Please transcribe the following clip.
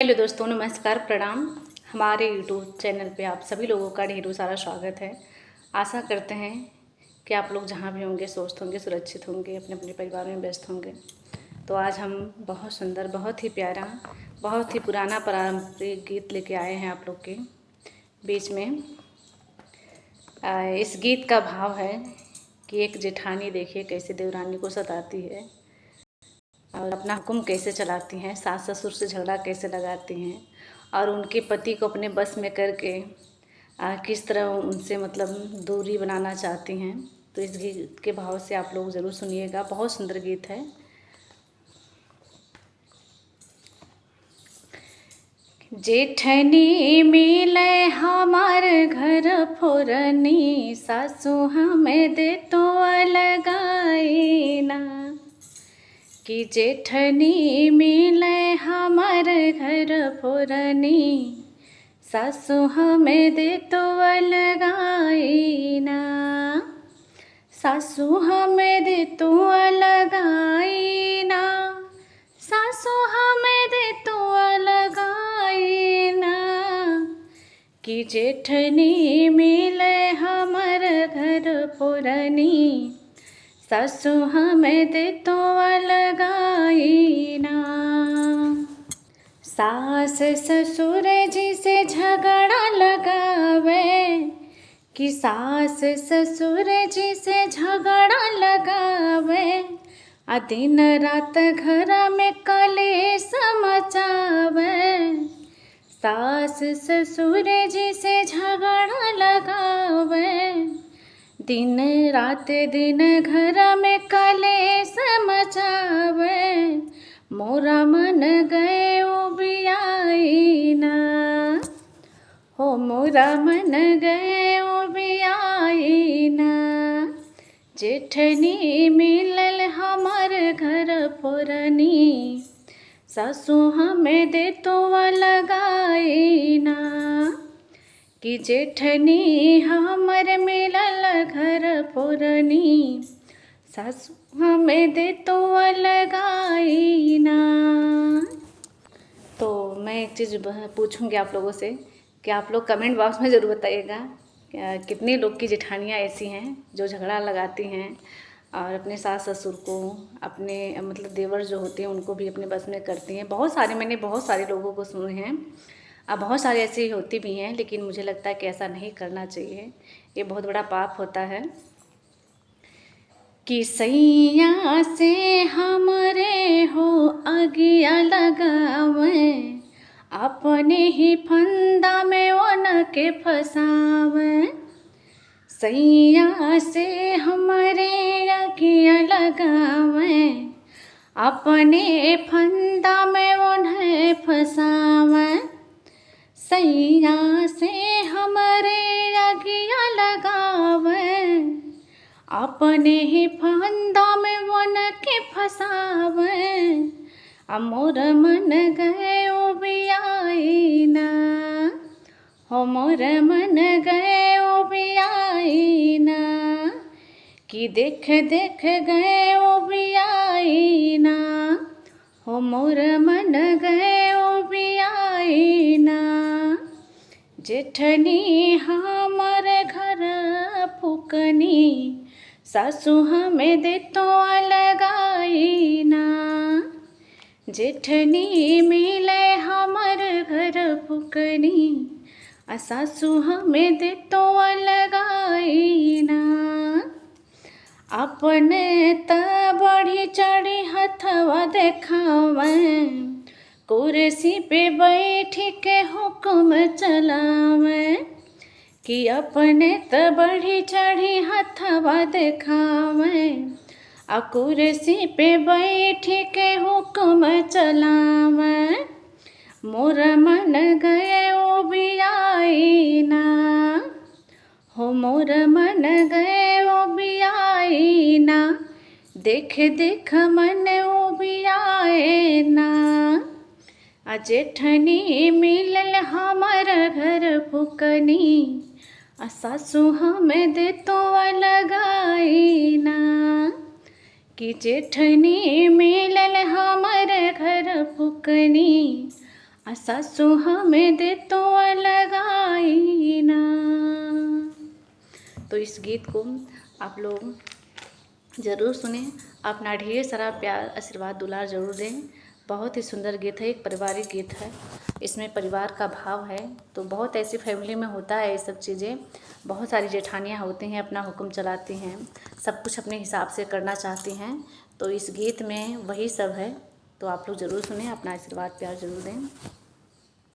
Hello दोस्तों, नमस्कार, प्रणाम। हमारे यूट्यूब चैनल पे आप सभी लोगों का ढेरों सारा स्वागत है। आशा करते हैं कि आप लोग जहाँ भी होंगे स्वस्थ होंगे, सुरक्षित होंगे, अपने अपने परिवार में व्यस्त होंगे। तो आज हम बहुत सुंदर, बहुत ही प्यारा, बहुत ही पुराना पारंपरिक गीत लेके आए हैं आप लोग के बीच में। इस गीत का भाव है कि एक जेठानी देखिए कैसे देवरानी को सताती है और अपना हुक्म कैसे चलाती हैं, सास ससुर से झगड़ा कैसे लगाती हैं और उनके पति को अपने बस में करके किस तरह उनसे मतलब दूरी बनाना चाहती हैं। तो इस गीत के भाव से आप लोग ज़रूर सुनिएगा, बहुत सुंदर गीत है। जेठनी मिले हमार घर फोरनी, सासू हमें दे तो लगाई ना। कि जेठनी मिले हमार घर फोरनी, सासू हमें दे तो लगाई ना। सासू हमें दे तो लगाई ना, सासू हमें दे तो लगाई ना। कि जेठनी मिले हमार घर फोरनी, सासू हमें दे तो लगाई ना। सास ससुर जी से झगड़ा लगावे, कि सास ससुर जी से झगड़ा लगावे, आ दिन रात घर में कलेश मचावे। सास ससुर जी से झगड़ा लगावे, दिन रात दिन घर में कलेश मचावे। मोरा मन गए बियाई ना, हो मोरा मन गए बियाई ना। जेठनी मिलल हमार घर फोरनी, सासू हमें दे तो लगाई ना। कि जेठनी हमर मिलल घर फोरनी, सासू हमें दे तो लगाई ना। तो मैं एक चीज़ पूछूंगी आप लोगों से कि आप लोग कमेंट बॉक्स में ज़रूर बताइएगा कितने लोग की जेठानियाँ ऐसी हैं जो झगड़ा लगाती हैं और अपने सास ससुर को, अपने मतलब देवर जो होते हैं उनको भी अपने बस में करती हैं। बहुत सारे, मैंने बहुत सारे लोगों को सुने हैं। अब बहुत सारे ऐसी होती भी हैं, लेकिन मुझे लगता है कि ऐसा नहीं करना चाहिए, ये बहुत बड़ा पाप होता है। कि सैया से हमरे हो अगिया लगावे, अपने ही फंदा में ओन के फसावे। सैया से हमरे अगिया लगावे, अपने फंदा में उन्हें फसावे। सैया से हमरे अगिया लगावे, अपने ही फंदा में वन के फसावे। आ मोर मन गए बियाई ना, हो मोर मन गए बियाई ना। कि देख देख गए बियाई ना, हो मोर मन गए बियाई ना। जेठनी हमर घर फुकनी, सासू हमें दे तो लगाई ना। जेठनी मिले हमर घर फुकनी, आ सासू हमें दे तो लगाई ना। अपने त बढ़ी चढ़ी हथवा देखावे, कुर्सी पे बैठ के हुक्म चलावे। कि अपने त बढ़ी चढ़ी हथवा देखावे, आ कुर्सी पे बैठ के हुक्म चलावे। मोर मन गए बियाई ना, हो मोर मन गए बियाई ना। देख देख मन बियाए ना। आ जेठनी मिलल हमर घर फुकनी, आ सासू हमें दे तो लगाई ना। कि जेठनी मिलल हमर घर फुकनी, आ सासू हमें दे तो लगाई ना। तो इस गीत को आप लोग ज़रूर सुने, अपना ढेर सारा प्यार आशीर्वाद दुलार ज़रूर दें। बहुत ही सुंदर गीत है, एक पारिवारिक गीत है, इसमें परिवार का भाव है। तो बहुत ऐसी फैमिली में होता है ये सब चीज़ें, बहुत सारी जेठानियाँ होती हैं, अपना हुक्म चलाती हैं, सब कुछ अपने हिसाब से करना चाहती हैं। तो इस गीत में वही सब है। तो आप लोग ज़रूर सुने, अपना आशीर्वाद प्यार ज़रूर दें।